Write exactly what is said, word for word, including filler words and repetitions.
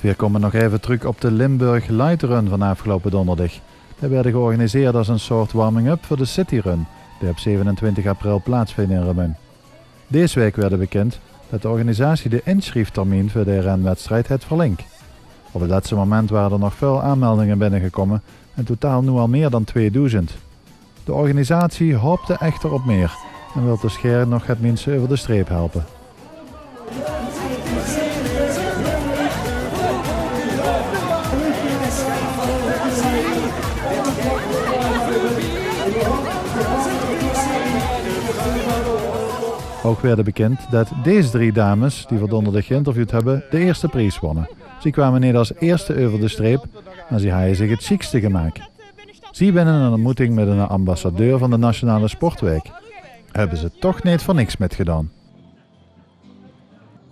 Veer kómme nog effe trök op de Limburg Light Run van aafgeloupe donderdig. Dae woort georganiseerd es ein soort warming-up veur de City Run, die op zevenentwintig april plaatsvónd in Remunj. Dees waek woort bekind det de organisatie de insjrieftermien veur de renwedstrijd haet verlingk. Op het lètste moment wore d'r nog väöl aanmeldinge binnegekómme en totaal noe al mieë dan tweedoezend. De organisatie haopde echter op mieë en wilt dus gaer nog het minse euver de streep helpe. Ouch woort bekind det dees drie dames die veer donderdig geïnterviewd höbbe de ierste pries wónne. Zie kwame neet es ierste euver de streep, mer zie hawwe zich het sjiekste gemaak. Zie binne ein ontmoeting mit eine ambassadeur van de Nationale Sportwaek. Höbbe ze toch neet veur niks mitgedaon.